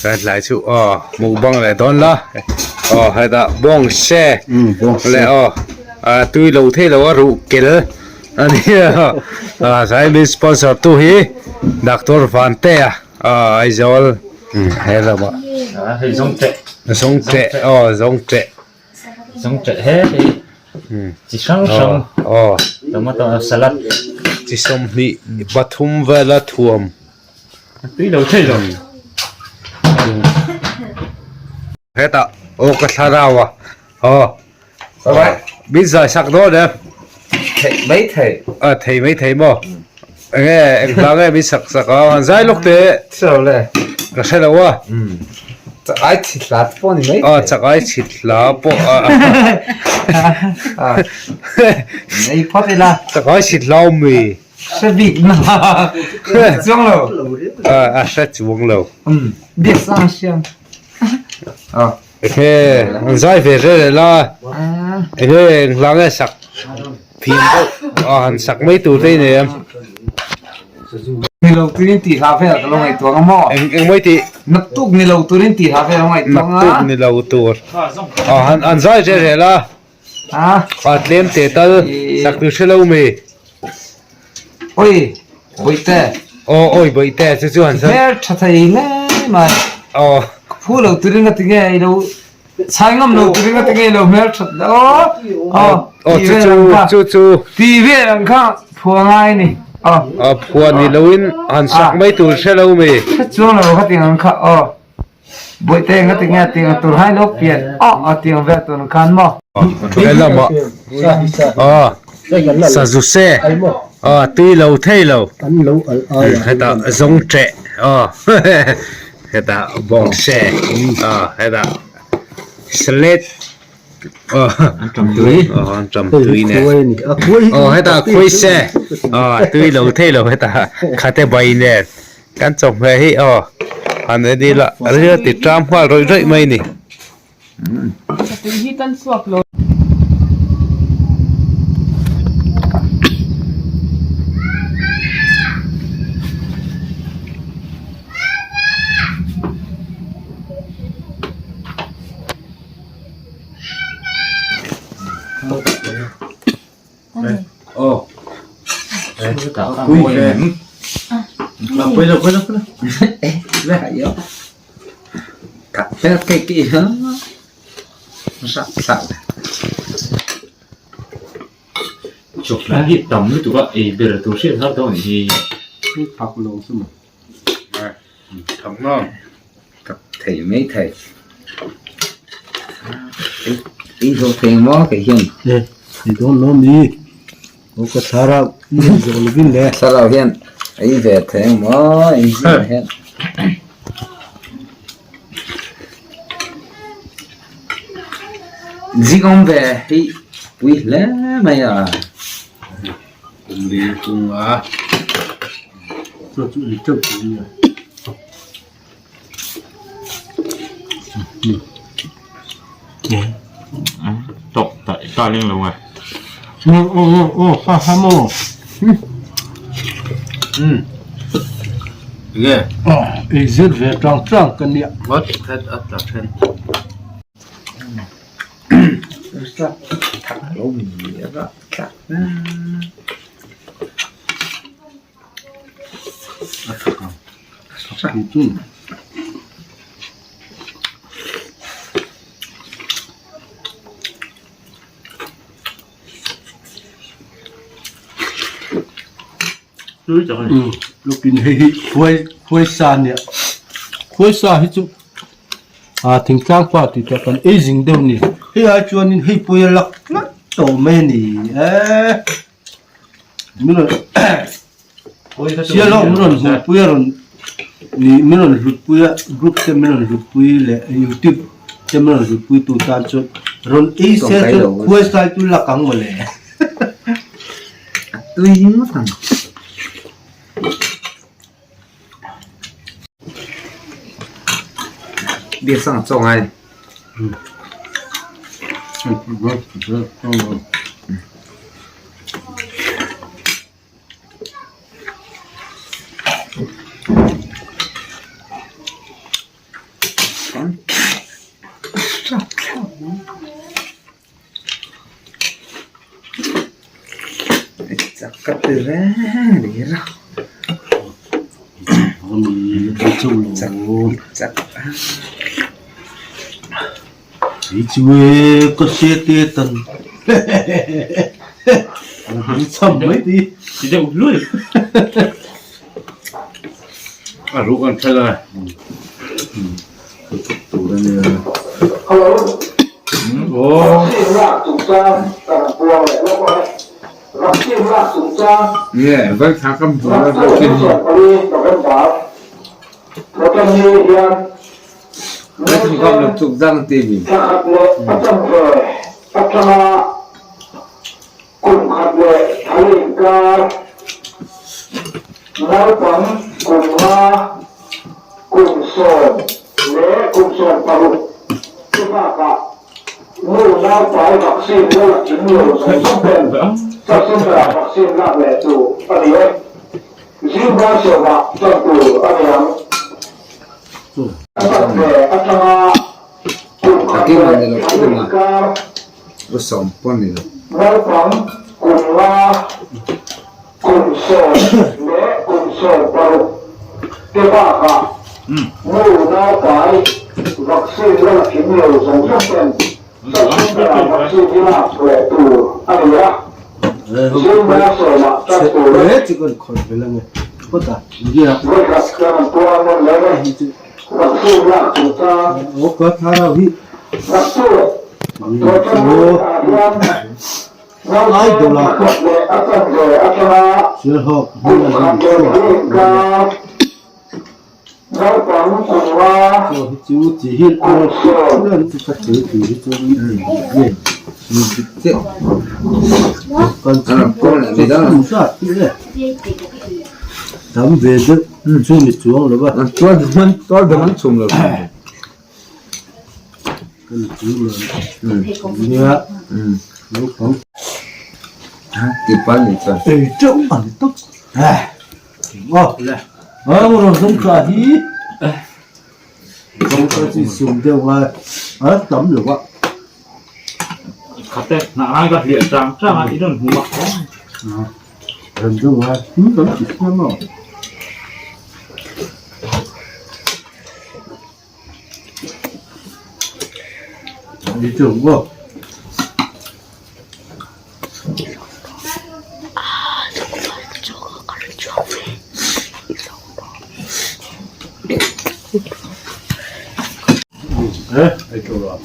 Tlai chu aw mukbang leh dawn la aw hetah bawng se leh aw tui lo thei lo a ruh kel a nia zai min sponsor tu hi Doctor Vantea Aizawl he lamah zawngteh aw zawngteh. Zawngteh he hei chi hrang hrang tomato salad chi 20 pathum vela thuam. Tui lo thei lo. Hetah aw ka thlarau a aw min zai sak dawn em? Thei mai thei. A thei mai thei maw? Enge eng hla nge min sak sak a han zai lawk teh. Hre lo le. Ka hre lo a. Chak ai chhit hla te pawh ni mai thei. Chak ai chhit hla pawh a. Nei phawt ila. Chak ai chhit hla awm mi. Hre bik na chuang lo. A hre chuang lo. Biak sang hriam. Enge an zai ve rel rel a, enge eng hla nge sak phim deuh a han sak mai tur te i nei em? Ni lo turin tih hla vel ka lo ngaihtuah ang maw? Eng eng mai tih? Naktuk ni lo turin tih hla vel ka ngaihtuah ang a. Naktuk ni lo tur. A han an zai rel rel a. A tlem te tal sak tur hre lo mi. Oi bawihte. Aw oi bawihte chu chu han sawi. Hmel tha thei hle mai. Aw. Ka phu lo turin ka ti nge i lo chhai ngam lo turin ka ti nge i lo hmel that le aw. Aw aw chu chu chu chu. Ti vel ang kha phua ngai ni. Aw. Aw phua ni loin han sak mai tur hre lo mi. Hre chuang lo ka ti ang kha aw. Bawihte nga ti nge tiang tur hai lo pian aw a tiang vel tur khan maw. Helamah aw sazu se aw tui lo thei lo hetah zawng ṭeh aw hetah bawng se aw hetah salad aw an ṭam tui nen aw hetah khawi se aw tui lo thei lo hetah khate bai nen. Kan chawhmeh hi aw han en ila ril a ti ṭam nghal rawih rawih mai a ni. Chawhmeh hi tam lutuk a ei ber tur hriat har dawn hi. Thei mai thei. Ei zawh thei maw kei hian. E ei dawn lo mi. Aw ka thlarau i ei zawh lovin le. Thlarau hian ei ve thei ang maw ei zingah hian. Zing awm ve hi pui hle mai a. Kumli kunga. Chu chu ei teuh tur nia. Tawk ta ta leng lo nge. Aw aw aw ha ha maw. Nge. Ei zet ve tang tang ka nia. What that at la then. Lukin hei hi khuai khuai sa nia khuai sa hi chu ah thingtlang pa tih tak kan ei zing deuh a ni hei ai chuanin hei pawh hi a lak tlat tawh mai a ni eee. Min rawn Sial ho min rawn hmuhpui a rawn nih min rawn hlutpui a group te min rawn hlutpui leh youtube te min rawn hlutpui tu tan chuan rawn ei sel chuan khuai sai chu lak ang mawle. A tui ngawt ang. Biaksang a chaw ngai. Chak ka ti reng ni ra. Chak chak. Hei chu e ka hre te tan an cham mai ti. Ti deuh hlui. A ruk an thleng a. Tur a nia. Nge vai thla kam hmu a ro chen hi. Vai thla kam lo chuk dang ti mi. Takin a ni lo thung a, u sawm pawh a ni lo. Tam ve deuh chu ni chuang lo va. Tual dang an chhum lo. Tipa ni chuan. Ei teuh an tawp. Aw rawn zawng tha hi. Zawng tha chi sum deuh ngai a tam lo a. Khat e hnah lai ka hliah chang chang a i rawn hmu a. Rawn zawng ngai thil kan ti siam a. Đi trường quá. Ê, ai cho rồi.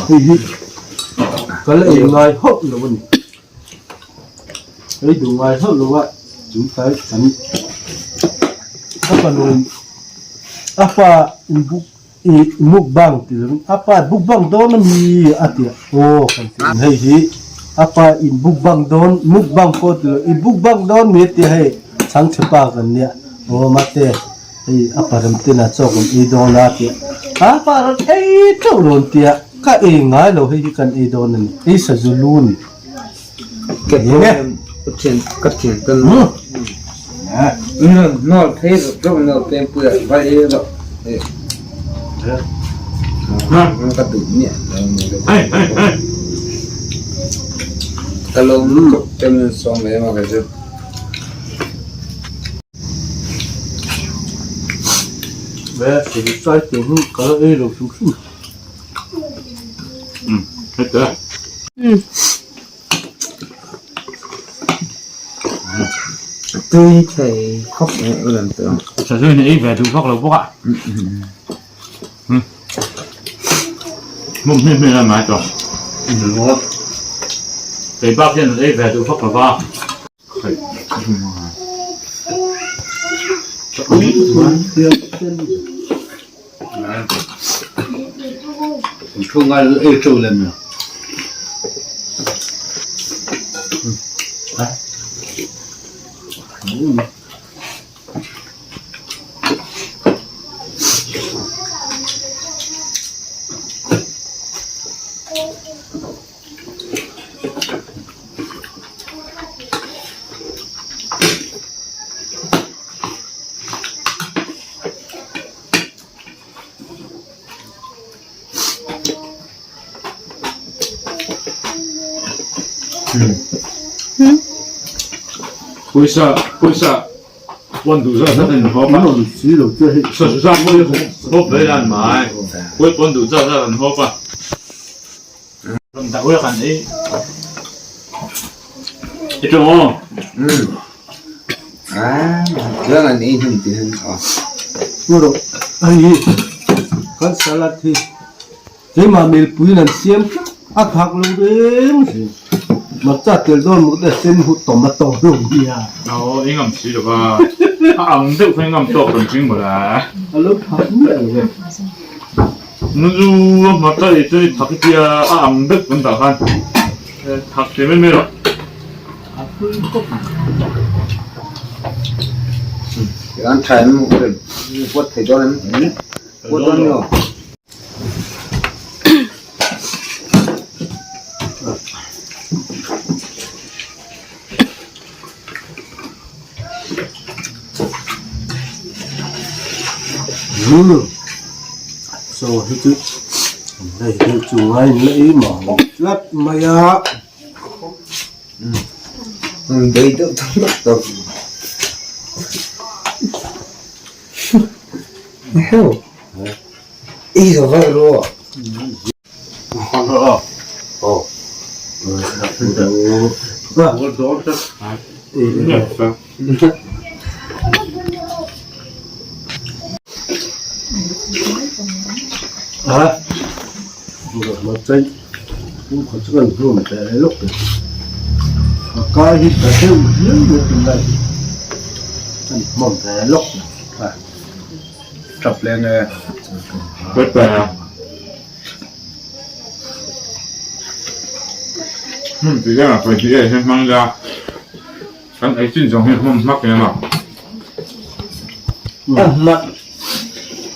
Hei hi ka la ei ngai hauh lo a ni ei duh ngai hauh lo a chu tlai kan a fanu a fa inbuk Ih mukbang ti lovin a pa mukbang dawn a mi a ti a aw kan ti ang hei hi a pa in mukbang dawn mukbang pawh ti lo i mukbang dawn mi a ti a hei chhangchhe pa kan nia aw mate hei a pa rem ten a chaw kan ei dawn a ti a a pa rawn ei teuh lo an ti a ka ei ngai lo hei hi kan ei dawn a ni ei sazu lu a ni. Ka thian ka thian ka nu nawl phei rawh deuh nawl peng pui ah vai ei rawh ka duh miah lo ka lo lutuk te min sawm em a ka chu. Tui thei khawp mai a lang tawh. Sazu hi ei ve duh vak lo bawk a. Hmum hmi hmi a ngai tawh. Kei bak hian an ei ve duh vak lo va. Pawisa pawisa pawn duh zat zat an hawp a. Sazu zat pawh hi hawp ve dan mai. Pawi pawn duh zat zat an hawp a. Rawn dah ula kan ei. I tawng aw. Chuan an ei hnem tih han aw. Hei hi kan salad hi Keimah milpuiin an siam tlat a khak lo reng reng. Marcha tel dawn mut e sen hu tomato hlawm nia. Aw i ngam si lo va, a ang deuh kha i ngam tawk rawn ching mawlh a. A lo thak miah lo e. Nuzu marcha ei chu i thak i tia a ang deuh kan dah khan thak ti mai mai rawh. A pui khawp mai. An tha em huat thei dawn em? Huat dawn mi aw. Chaw hi chu hei hi chu ngai in la ei mah tlat mai a. Bei deuh thang tak tak. Tap leng e. Hmun ti hian a sawi tih e hian hmang ila kan ei chin zawng hi hmun hmak eng a.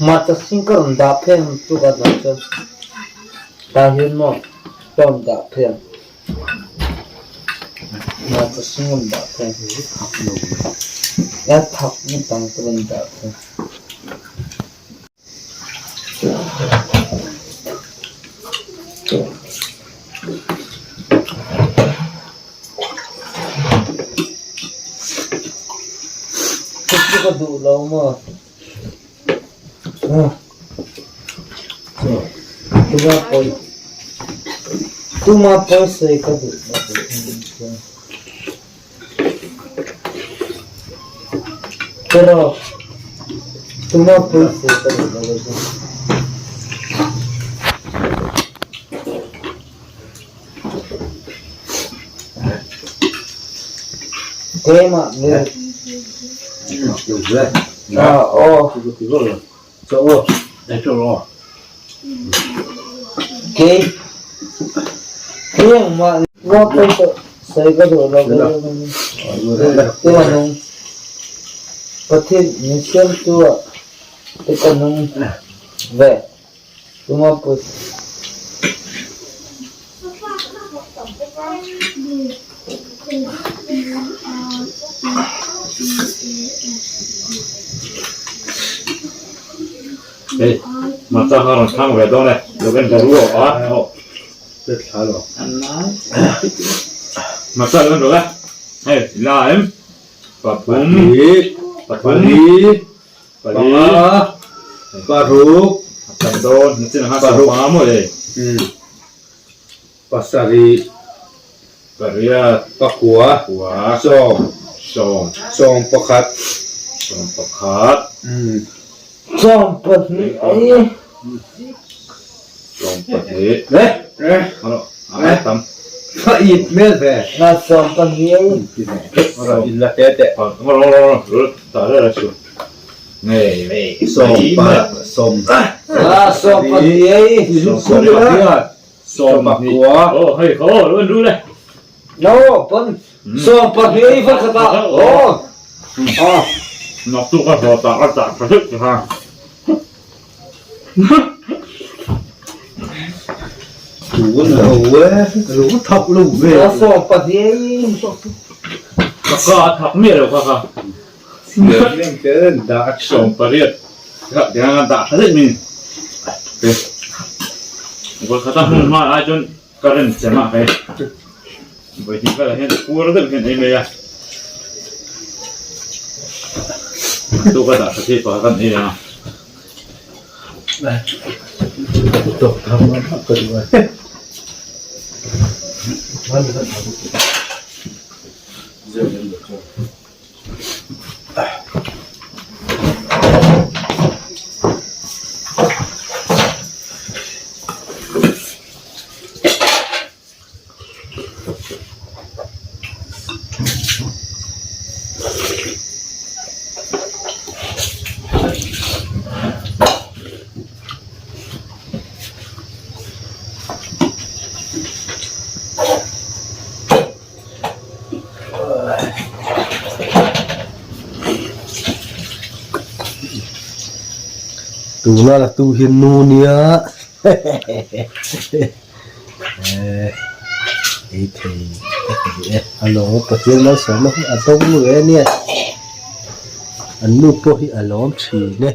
Hmarcha sing ka rawn dah phei ang chu ka dah chuan tah hian maw ka rawn dah phei ang. Hmarcha sing rawn dah phei ang a thak ngawt ang ka rawn dah phei. Chu ka duh lo maw? Tuma pawi tuma pawi sawi ka duh lo. Pero tuma pawi sawi ka duh lo chu. Keimah nge aw kei keimah nge pawi sawi ka duh lo ka nung Pathian min siamtu ah te ka nung ve. Tuma put. Hei, Martha kha rawn chhang ve dawn e, lo en ta ru a, aw. Martha lo en rawh e, hei, la em, pathum, pathum. Panga, paruk, paruk, pasarih, pakua, sawm, sawm pakhat, Sawm pahnih ei. Na sawm pahnih ei. Sawm pahnih ei. Sawm pakua. No, pan sawm pahnih ei va khat ah. Aw. Naktuk a hlawh tak a tah tha hlek che kha. Thak lo ve. Sawm pahnih ei. Ka ka a thak miah lo kha kha. Sawm pariat. Dah tha daih mi. Vawikhat a hmun hma ai chuan ka rem chem a hei vawihnih velah hian puar deuh hian ei mai a tu ka dah tha thei pakhat an ei a. Tuna la tu hi nu nia ei thei ka ti e a lawm Pathian malsawmna hi a dawng ve ania an nu pawh hi a lawm thin e.